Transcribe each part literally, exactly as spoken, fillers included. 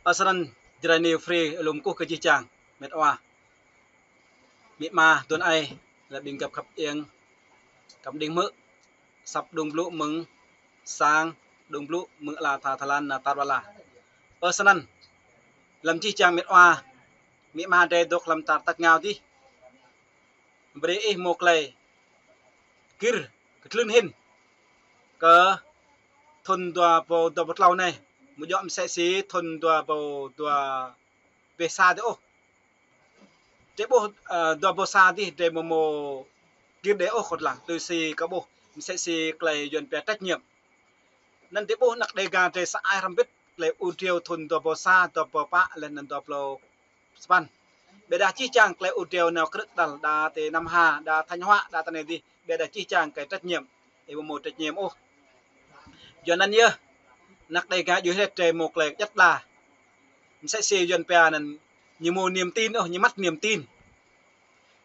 Ơ, snăn Jrai New Free lŏm kơkuh kơ jih jang mĕt wa, amĭ ama, adơi ayŏng, lĕ ƀing găp khăp iêng, kăm đing hmư̆, asăp đŭng blŭ mơ̆ng sang, đŭng blŭ mơ̆ng ala tha Thái Lan nao tar ƀar lăn. Ơ, snăn, hlăm jih jang mĕt wa, amĭ ama drei dôk hlăm čar tač êngao dih, brei ih mâo klei gir kơtlưn hĭn kơ thŭn dua êbâo dua pluh tlâo anei, amâo djŏ msĕ si thŭn dua êbâo dua pluh sa dih ôh. Drei ƀuh, ơ, dua êbâo sa dih drei amâo mâo gir đei ôh kơ tơlơi, tui si kâo ƀuh, msĕ si klei Yuăn pia trách nhiệm. Anăn drei ƀuh anak Đêga drei sa ai hrăm wĭt klei ur driâo thŭn dua êbâo sa, dua êbâo pă, leh anăn dua pluh sa păn. Ƀiădah jih jang klei ur driâo nao krư̆ kơđăl, đa ti Nam Hà, đa Thanh Hóa, đa ti anei dih, ƀiădah jih jang klei trách nhiệm, ih amâo mâo trách nhiệm ôh. Yua anăn yơh, anak Đêga djuê hrĕt drei mâo klei djăt đa. Msĕ si Yuăn pia anăn ñu mâo niềm tin ôh, ñu mất niềm tin.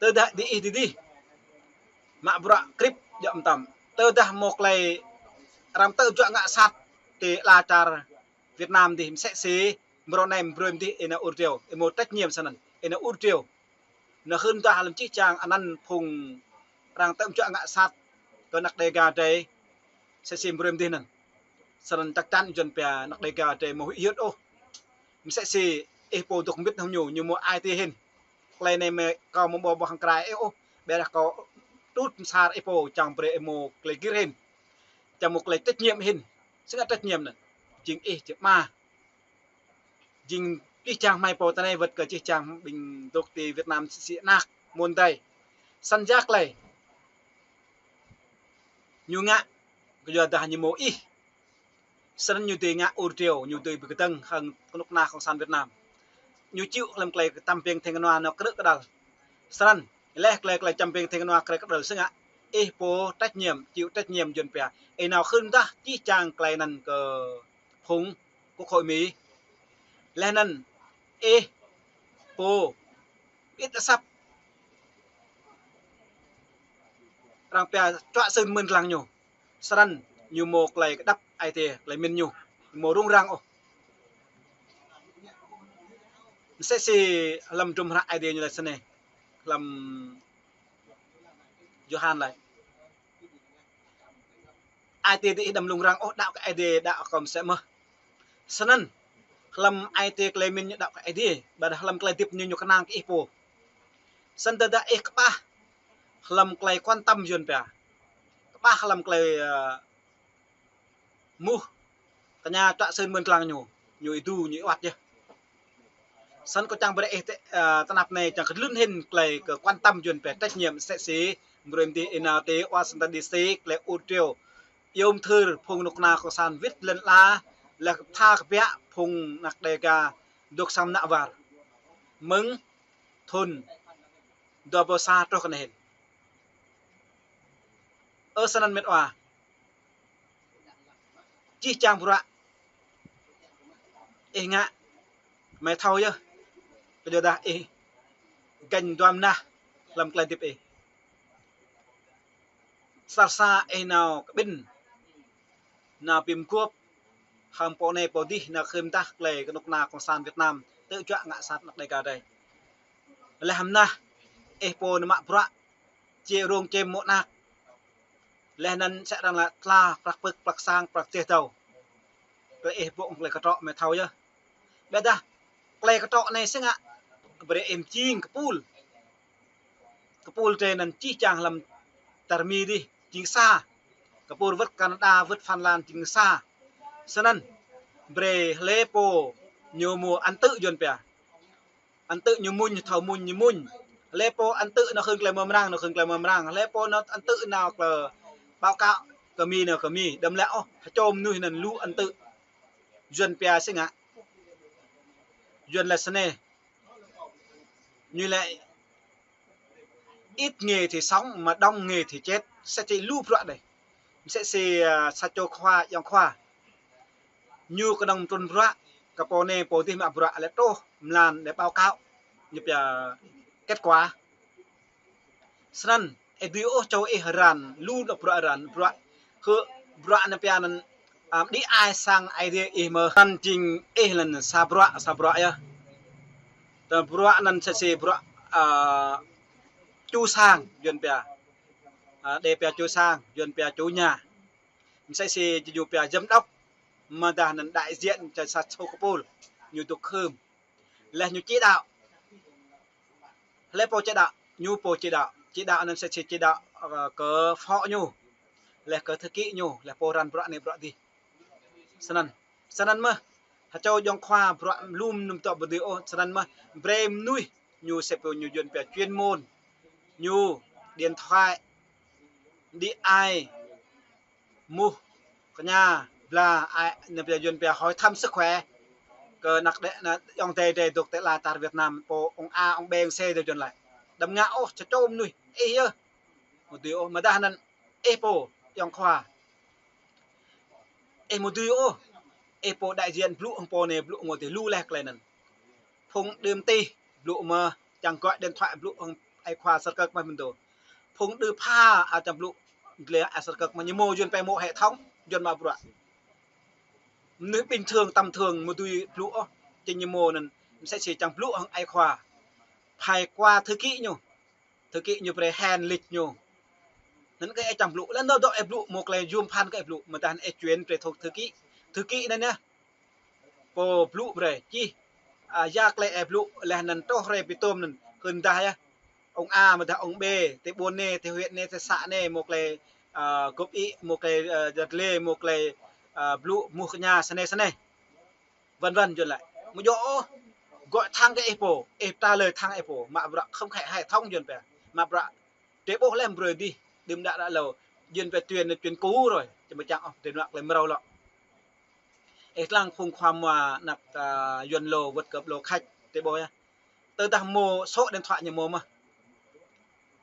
Tơdah diih dih dih mă bruă krĭp djŏ mtam. Tơdah mâo klei arăng tơjuă ngă sat ti ala čar Việt Nam dih, msĕ si mrâo anei mbrơi dih ih nao ur driâo, ih mâo trách nhiệm snăn, ih nao ur driâo. Nao hưn dah hlăm jih jang anăn phung arăng tơjuă ngă sat kơ anak Đêga drei, msĕ si mbrơi dih anăn. Snăn chắc chắn Yuăn pia anak Đêga drei amâo huĭ hyưt ôh. Msĕ si ih pô dôk mbĭt hŏng ñu, ñu mâo ai tiê hĭn. Klei anei mơ̆ kâo amâo ƀuh ƀơi hăng krah ih ôh, ƀiădah kâo trŭt msar ih pô čiăng brei ih mâo klei gir hĭn, čiăng mâo klei trách nhiệm hĭn. Si ngă trách nhiệm anăn? Jing ih jing ama, jing jih jang hmei pô ti anei wơ̆t kơ jih jang ƀing dôk ti Việt Nam sĭ sĭ anak mơ̆ng adei. Snăn ya klei ñu ngă, kyuadah ñu mâo ih. Snăn ñu dưi ngă ur driâo, ñu dưi bi kdơ̆ng hăng knŭk kna cộng sản Việt Nam. Ñu chịu hlăm klei čăm pĭng thêng nua nao krư̆ kơđăl. Snăn, leh klei, klei čăm pĭng thêng nua krư̆ kơđăl si ngă, ih pô trách nhiệm, chịu trách nhiệm Yuăn pia. Ih nao hưn dah jih jang klei anăn kơ phung quốc hội Mi. Leh anăn ih pô ƀiă asăp arăng pia čuă sưn mưn lăng ñu. Snăn ñu mâo klei kơdăp ai tiê, klei mĭn ñu amâo rŭng răng ôh. Msĕ si hlăm hdruôm hră Aê Diê ñu laĭ snei, hlăm Yôhan laĭ: Ai tiê diih đăm rŭng răng ôh, đăo kơ Aê Diê, đăo kơ kâo msĕ mơh. Snăn, hlăm ai tiê klei mĭn ñu đăo kơ Aê Diê, ƀiădah hlăm klei hdĭp ñu, ñu knang kơ ih pô. Snăn tơdah ih kƀah hlăm klei quan tâm Yuăn pia, kƀah hlăm klei, ơ, muh kña čuă sưn mưn lăng ñu, ñu êdu, ñu êwăt yơh. Snăn kâo čiăng brei ih ti, ơ, tơ anăp anei čiăng kơtlưn hĭn klei kơ quan tâm Yuăn pia trách nhiệm msĕ si mbrơi dih ih nao ti Washington D C, klei ur driâo iâu mthưr phung knŭk kna cộng sản wĭt lăn ala, leh tha kbiă phung anak Đêga dôk sang mnă war mơ̆ng thŭn dua êbâo sa truh kơ anei hĭn. Ơ, snăn mĕt wa, jih jang bruă ih ngă, hmei thâo yơh, kyuadah ih găn dua mnah hlăm klei hdĭp ih. Sar sa ih nao kƀĭn, nao bi mguôp hăng pô anei pô dih, nao hưn dah klei knŭk kna cộng sản Việt Nam tơjuă ngă sat anak Đêga drei. Leh mnah ih pô nao mă bruă, či rông čem mô̆ anak. Leh anăn msĕ arăng laĭ tla prăk pơ̆k, prăk sang, prăk dêh dâo. Klei ih ƀuh, klei ktrŏ hmei thâo yơh. Ƀiădah klei ktrŏ anei si ngă, brei ih mjing kơpul. Kơpul drei anăn jih jang hlăm čar Mi dih jing sa. Kơpul wơ̆t Canada, wơ̆t Phần Lan jing sa. Snăn, brei hlei pô ñu mâo ăn tư̆ Yuăn pia, ăn tư̆ ñu mmuñ, thâo mmuñ ñu mmuñ. Hlei pô ăn tư̆ nao hưn klei mrâo mrang, nao hưn klei mrâo mrang. Hlei pô nao ăn tư̆ nao klei báo cáo kơ Mi, nao kơ Mi. Đăm lĕ ôh, hơčô mnuih anăn lu ăn tư̆. Yuăn pia si ngă, Yuăn laĭ snei, ñu laĭ: Ít người thì sống mà đông người thì chết. Msĕ si lu bruă đei. Msĕ si, ơ, sa čô khua, ayŏng khua, ñu knŏng trŭn bruă, kơ pô anei pô dih mă bruă, leh truh mlan, leh báo cáo, ñu pia kết quả. Snăn, ih dưi ôh čô ih răn, lu nao bruă răn, bruă, hơ, bruă anăn pia anăn Ăm đĭ ai sang Aê Diê ih mơ̆. Anŭn jing ih lĕ sa bruă, sa bruă yơh. Tơl bruă anŭn sa si bruă, a, ču sang Yuan pia. A, đe pia ču sang, Yuan pia ču nhà. Msĕ si ñu pia giám đốc, mơdah anŭn đại diện čar sa čô kơpul, ñu dŏ khưm. Laih ñu chỉ đạo. Laih pô chỉ đạo, ñu pô chỉ đạo. Chỉ đạo anŭn msĕ si chỉ đạo, ơ, kơ phó ñu. Laih kơ thư ký ñu, laih pô răn bruă anai bruă adih. Snăn. Snăn mơ̆, ha čô ayŏng khua bruă lŏm anŭn tŏ ƀu dưi ôh, snăn mơ̆, brei mnuih, ñu sĕp ñu Yuan pia chuyên môn. Ñu điện thoại, đĭ ai, mŭt kơ nhà, bla, ai, ñu pia Yuan pia hỏi thăm sức khỏe. Kơ anăk đe, ană ayŏng adơi adih dŏ tơlơi čar Việt Nam, pô ông A, ông B, ông C dŏ Yuan laĭ. Đăm ngă ôh, sa čô mnuih, ih yơh. Mơ̆ dưi ôh, mơdah anŭn, ih pô, ayŏng khua. Ih mơ̆ dưi ôh, ih pô đại diện blŭ hăng pô anai blŭ mơ̆ dưi lu laih tơlơi anŭn. Phung đưm tih blŭ mơ̆, čang gọi điện thoại blŭ hăng ayŏng khua Sơrkơk mơ̆ mơ̆n dŏ. Phung đưm pha, a, čang blŭ, gleh a Sơrkơk mơ̆ ñu mơ̆ Yuan pia mơ̆ hệ thống, Yuan mă bruă. Mnuih bình thường, tầm thường, mơ̆ dưi blŭ ôh, jing ñu mơ̆ anŭn, msĕ si čang blŭ hăng ayŏng khua. Phải qua thư ký ñu. Thư ký ñu brei hẹn lịch ñu. Anŭn kơ ih čang blŭ, laih anŭn dŏ ih blŭ, mơ̆ tơlơi yôm phăn kơ ih blŭ, mơdah anŭn ih chuyển brei thâo thư ký. Thư ký anŭn yơh. Pô blŭ brei, čih. A, ya tơlơi ih blŭ, laih anŭn truh hrơi pi tôm anŭn, hưn dah yơh. Ông A, mơdah ông B, tơ ƀuôn anai, tơ huyện anai, tơ xã anai, mơ̆ tơlơi, a, góp ý, mơ̆ tơlơi, a, djăt lê, mơ̆ tơlơi, a, blŭ, mŭt kơ nhà, snei, snei. Vân vân Yuan laĭ. Mơ̆ djơ̆ ôh, gọi thẳng kơ ih pô, ih trả lời thẳng ih pô, mă bruă không phải hệ thống Yuan pia. Mă bruă, drei ƀuh lĕ brơi dih, đưm đă đă hlâo, Yuan pia truyền là truyền cũ rồi, či mơ̆ čang ôh, drei nua tơlơi mrâo lŏ. Ih lăng phung khua mua anăk, a, Yuan lô, wơ̆t kơ lô Khač, drei ƀuh yơh. Tơdah mơ̆ số điện thoại ñu mơ̆ mơ̆.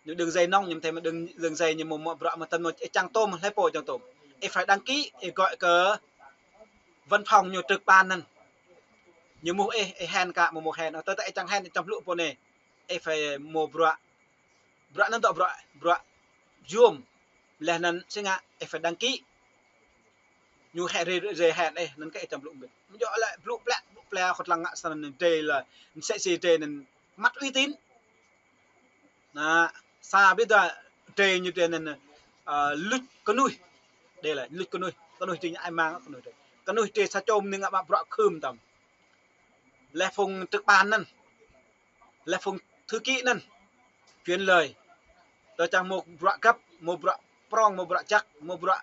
Ñu đường dây nóng, ñu thêm đường, đường dây ñu mơ̆ mă bruă mơ̆ tơl mơ̆ ih čang tôm, laih pô čang tôm. Ih phải đăng ký, ih gọi kơ văn phòng ñu trực ban anŭn. Ñu mŭt ih, ih hẹn kơ, mơ̆ mơ̆ hẹn. Tơdah ih čang hẹn, ih čang blŭ pô anai. Ih phải mơ̆ bruă. Bruă anŭn dŏ bruă, bruă yôm. Laih anŭn si ngă, ih phải đăng ký. Ñu hẹn ri, ri, ri hẹn ih, anŭn kơ ih čang blŭ mbĭt. Mơ̆ djơ̆ lĕ blŭ plĕ, blŭ plĕ, khŏt lăng ngă snăn anŭn drei lĕ, msĕ si drei anŭn măt uy tín. Anŭn, sa ƀiă dah drei ñu drei anŭn, a, luč kơnuih. Drei lĕ, luč kơnuih. Kơnuih drei ñu ai mang kơnuih drei. Kơnuih drei sa čô mơnuih ngă mă bruă khưm tăm. Laih phung trực ban anŭn. Laih phung thư ký anŭn. Chuyển lời. Tơl čang mơ̆ bruă găp, mơ̆ bruă prŏng, mơ̆ bruă jăk, mơ̆ bruă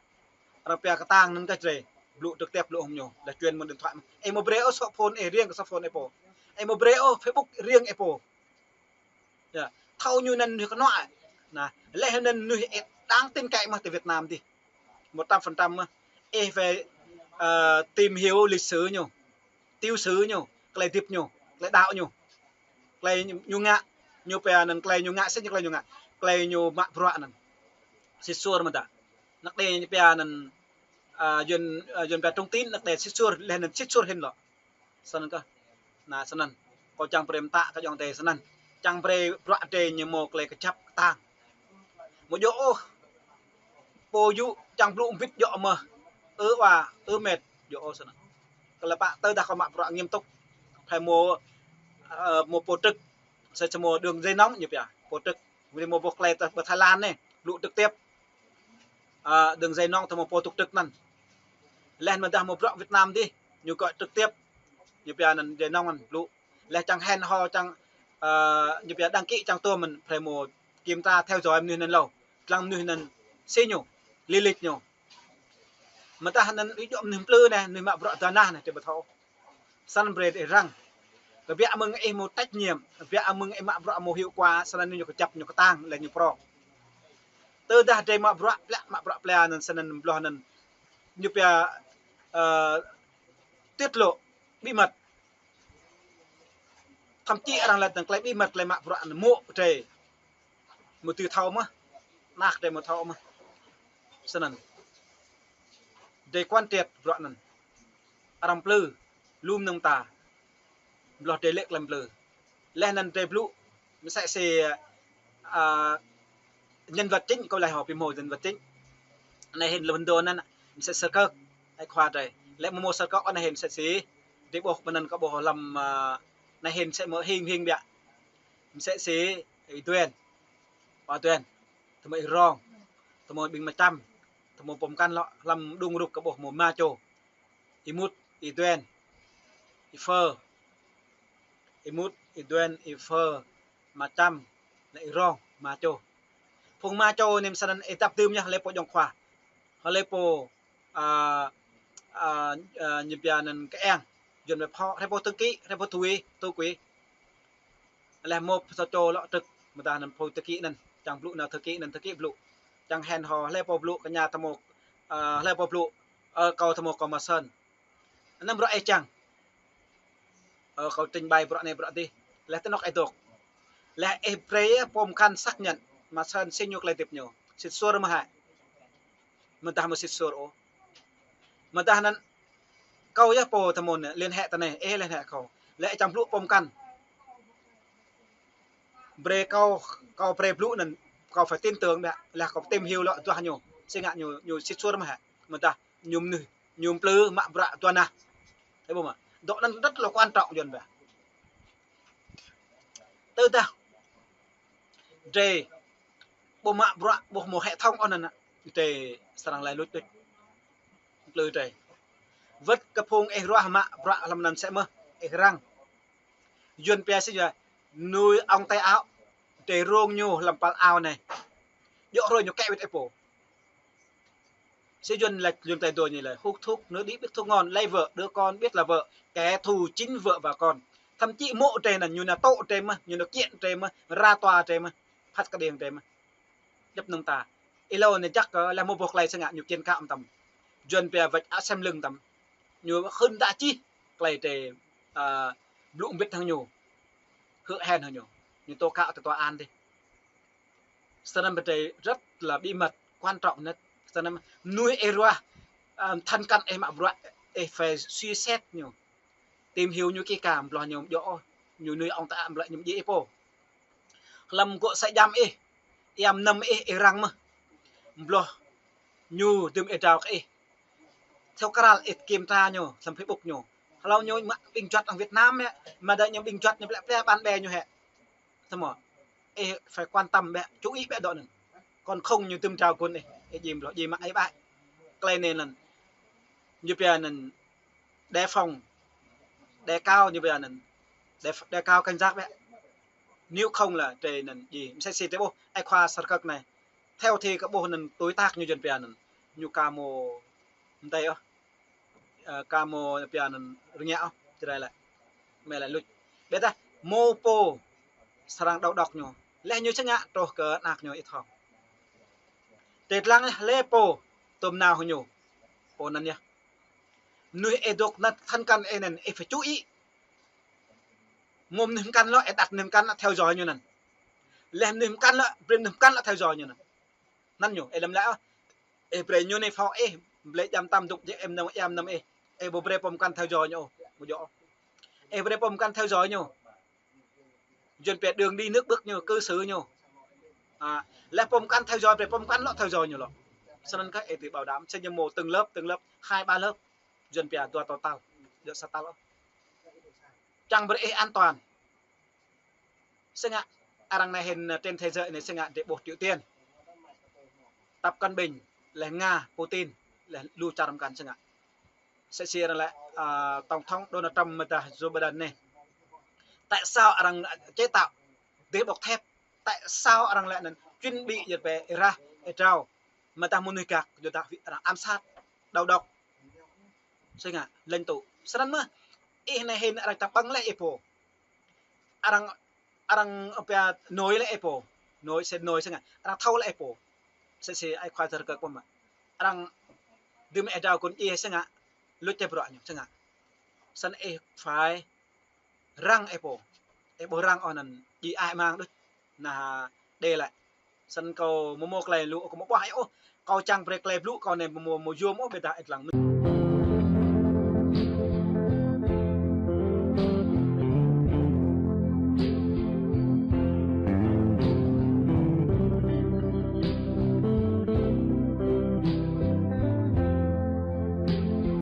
arăng pia kơtang anŭn kơ drei. Blŭ trực tiếp blŭ hŏng ñu. Laih chuyển mơ̆ điện thoại. Ih mơ̆ brei ôh số phone ih riêng kơ số phone ih pô. Ih mơ̆ brei ôh Facebook riêng ih pô. Ya, thâo ñu anŭn ñu kơnuă. Anŭn, laih anŭn ñu ih đáng tin cậy mơ̆ tơ Việt Nam dih. Một trăm phần trăm mơ̆. Ih phải, ơ, tìm hiểu lịch sử ñu, tiểu sử ñu, tơlơi hơdip ñu, tơlơi đaŏ ñu. Tơlơi ñu, ñu ngă, ñu pia anŭn tơlơi ñu ngă, sĭt ñu tơlơi ñu ngă. Tơlơi ñu mă bruă anŭn. Sĭt suôr mơ̆ ta. Anăk đe ñu pia anŭn, a, Yuan, a, Yuan pia trung tín, anăk đe sĭt suôr, laih anŭn sĭt suôr hĭn lŏ. Snăn kơ. Anŭn snăn. Kâo čang brei mơta kơ ayŏng adơi snăn. Čang brei bruă drei ñu mơ̆ tơlơi kơjăp kơtang. Mơ̆ djơ̆ ôh. Pô yŭ čang blŭ mbĭt djơ̆ mơ̆. Ơ wa, ơ met, djơ̆ ôh snăn. Kơ lĕ pă tơdah kâo mă bruă nghiêm túc. Phải mơ̆, ơ, mơ̆ pô trực. Sa čô mơ̆ đường dây nóng ñu pia. Pô trực. Mơ̆ mơ̆ ƀuh tơlơi tơ ƀơi Thái Lan anai. Blŭ trực tiếp. A, đường dây nóng tơ mơ̆ pô tŭk tơk anŭn. Laih mơ̆ dah mơ̆ bruă Việt Nam dih, ñu gọi trực tiếp. Ñu pia anŭn dây nóng anŭn blŭ. Laih čang hẹn hò čang, a, ñu pia đăng ký čang tôm mơ̆n, phải mơ̆ kiểm tra theo dõi mơnuih anŭn hlâo. Lăng mơnuih anŭn si ñu, lý lịch ñu. Mơ̆ tah anŭn ih djơ̆ mơnuih plư anai, mơnuih mă bruă dơnah anai, drei ƀu thâo. Snăn brei ih răng. Kơ biă mơ̆ng ih mơ̆ trách nhiệm, biă mơ̆ng ih mă bruă mơ̆ hiệu quả, snăn ñu kơjăp ñu kơtang, laih ñu prŏng. Tơdah drei mă bruă plĕ, mă bruă plĕ anŭn snăn blŏh anŭn. Ñu pia, ơ, tiết lộ, bí mật. Thậm chí arăng laĭ tơlơi bí mật, tơlơi mă bruă anŭn mơ̆ drei. Mơ̆ tui thâo mơ̆, anăk drei mơ̆ thâo mơ̆. Snăn. Drei quán triệt bruă anŭn. Arăng plư, lŏm nơ̆ng ta. Blŏh drei lĕ klăm plư. Laih anŭn drei blŭ, msĕ si, a, nhân vật chính, kâo laĭ hŏ pi mơ̆ nhân vật chính. Anai hĭn lŏm dŏ anŭn, msĕ Sơrkơk. Ai khua tơi. Lĕ mơmô sat kơ anai hĭn sĕ si. Dih ƀuh ƀơi anŭn kơ ƀuh lăm, ơ, anai hĭn sĕ mơ̆ hing hing biă. Sĕ si, ih Duen. Wa Duen. Tơmơ̆ ih Rong. Tơmơ̆ ƀing Mă Čăm. Tơmơ̆ pơm kăn lŏ lăm đung rup kơ ƀuh mơ̆ Ma Čô. Ih Mut, ih Duen. Ih Phơ. Ih Mut, ih Duen, ih Phơ, Mă Čăm, lĕ ih Rong, Ma Čô. Phung Ma Čô anai mơ̆ sơnăn ih tăp dưm yơh, hlơi pô djŏng khua. Hlơi pô, a, a, a, ñu pia anŭn kơ eng. Yuan mơ̆ phŏ, hlơi pô thư ký, hlơi pô thŭi, thư ký. Lĕ mơ̆ pơsô čô lŏ trơ̆k, mơ̆ tah anŭn pô thư ký anŭn, čang blŭ nao thư ký anŭn, thư ký blŭ. Čang hên hŏ, hlơi pô blŭ, kơ ñu tơmơ̆, a, hlơi pô blŭ, ơ, kâo tơmơ̆ kâo Mă Sơn. Anăm bruă ih čang. Ơ, kâo trình bày bruă anai bruă adih. Lĕ tơnŏk ih dŏ. Lĕ ih brơi pơm kăn xác nhận. Mă Sơn sĭt ñu klei hơdip ñu. Sĭt suôr mơ̆ hă. Mơ̆ tah mơ̆ sĭt suôr ôh. Mơ̆ tah anŭn kâo yơh pô tơmơ̆ anai, liên hệ tơ anai, ih liên hệ kâo. Lĕ čang blŭ pơm kăn. Brơi kâo, kâo brơi blŭ anŭn, kâo phải tin tưởng biă. Lĕ kâo tìm hiểu lŏ duah ñu. Sĭt ngă ñu, ñu sĭt suôr mơ̆ hă. Mơ̆ tah ñu mơnuih, ñu plư mă bruă dua nah. Ih ƀuh mơ̆. Dŏ anŭn rất là quan trọng Yuan biă. Tơdah drơi ƀu mă bruă, ƀu mơ̆ hệ thống ôh anŭn, drơi srăng lĕ luč đôč. Plư drơi. Wơ̆t kơ phung ih ruah mă bruă lăm anŭn sĕ mơ̆, ih răng. Yuan pia sĭt yơh, nuôi ong tay áo, drơi rông ñu lăm păl ao anai. Djŏ hrơi ñu kĕ wĭt ih pô. Sĭt Yuan laĭ, Yuan tơi dô ñu laĭ, hút thuốc, nước đít biết thuốc ngon, lấy vợ, đứa con biết là vợ, kẻ thù chính vợ và con. Thậm chí mŏ drơi anŭn, ñu nao tŏ drơi mơ̆, ñu nao kiện drơi mơ̆, ra tòa drơi mơ̆, phat kơđiăng drơi mơ̆. Djŏp anŭn ta. Ih hlâo anai jăk kơ, lĕ mơ̆ ƀuh klei sĭt ngă ñu kiên kar mơtam. Yuan pia văch asem lưng mơtam. Ñu khưn ta čih klei drơi, a, blŭ mbĭt hăng ñu. Hư̆ hên hăng ñu. Ñu tố cáo tơ tòa án dih. Sơnăm pơdơi rất là bí mật, quan trọng nhất. Sơnăm mơnuih ih ruah, ơ, thân cận ih mă bruă, ih phải suy xét ñu. Tìm hiểu ñu kỹ càng, ƀlŏh ñu djŏ ôh. Ñu nuôi ong tay áo lĕ ñu djai ih pô. Lăm gŏ sa jam ih, iam năm ih, ih răng mơ̆. Ƀlŏh ñu dưm ih drao kơ ih. Theo kral ih kiểm tra ñu, lăm Facebook ñu. Hlâo ñu mă ƀing juăt ong Việt Nam hĕ, mơ̆ đa ñu ƀing juăt ñu plĕ plĕ bạn bè ñu hĕ. Tơmơ̆, ih phải quan tâm biă, chú ý biă dŏ anŭn. Còn không ñu dưm drao gun ih, ih djai ƀlŏh, djai mă ih ƀai. Klei anai anŭn. Ñu pia anŭn đề phòng, đề cao ñu pia anŭn. Đề, đề cao cảnh giác biă. Nếu không là drơi anŭn djai, mơ̆ sĭt sĭt drơi ƀuh, ih khua Sar Kơk anai. Theo thì kơ ƀuh anŭn đối tác ñu Yuan pia anŭn. Ñu ka mơ̆ mơtai ôh. Ơ, ka mơ̆ pia anŭn rơngiă ôh, čơđai lĕ. Mơ̆ lĕ luč. Biă tah, mơ̆ pô srăng đầu độc ñu. Lĕ ñu sĭt ngă truh kơ anak ñu ih thŏng. Tơdang lĕ pô tơm nao hăng ñu. Pô anŭn yơh. Mơnuih ih dŏ anŭn thân cận ih anŭn, ih phải chú ý. Mơ̆ mơnuih mơkăn lŏ, ih đặt mơnuih mơkăn lŏ theo dõi ñu anŭn. Lĕ mơnuih mơkăn lŏ, brơi mơnuih mơkăn lŏ theo dõi ñu anŭn. Anŭn ñu, ih lăm lĕ ôh. Ih brơi ñu anai phŏ ih, blơi jăm tam dŭk jĕ em năm, em năm ih. Ih ƀu brơi pơm kăn theo dõi ñu ôh, ƀu djŏ ôh. Ih brơi pơm kăn theo dõi ñu. Yuan pia đường đi nước bước ñu, cư xử ñu. A, lĕ pơm kăn theo dõi, brơi pơm kăn lŏ theo dõi ñu lŏ. Sơnăn kơ ih dưi bảo đảm, sĭt ñu mơ̆ từng lớp, từng lớp, hai ba lớp. Yuan pia dua total, dua sa tal ôh. Čang brơi ih an toàn. Sĭt ngă, arăng anai hĭn, ơ, trên thế giới anai sĭt ngă drơi ƀuh Triều Tiên. Tập Cận Bình, lĕ Nga, Putin, lĕ lu čar mơkăn sĭt ngă. Sĭt sĭt arăng lĕ, ơ, Tổng thống Donald Trump mơ̆ tah Joe Biden anai. Tại sao arăng, ơ, chế tạo dih bọc thép? Tại sao arăng lĕ anŭn chuẩn bị yơh pĕ ih rah, ih drao. Mơ̆ tah mơnuih gak, yua dah arăng ám sát, đầu độc. Sĭt ngă, lãnh tụ. Sơnăn mơ̆, ih anai hĭn arăng čang ƀơ̆ng lĕ ih pô. Arăng, arăng pia nối lĕ ih pô. Nối, sĭt nối sĭt ngă. Arăng thâo lĕ ih pô. Sĭt sĭt ih khua Sar Kơk pơm mă. Arăng dưm ih drao gun djai sĭt ngă. Luč tơlơi bruă ñu sĭt ngă. Sĭt ih phải răng ih pô. Ih ƀu răng ôh anŭn djai ai mang đôč. Nah, đe lĕ. Sĭt kâo mơ̆ mơ̆ klei lu, kâo mơ̆ ƀuah ih ôh. Kâo čang brơi klei blŭ kâo anai mơ̆ mơ̆ yôm ôh, biă tah ih lăng.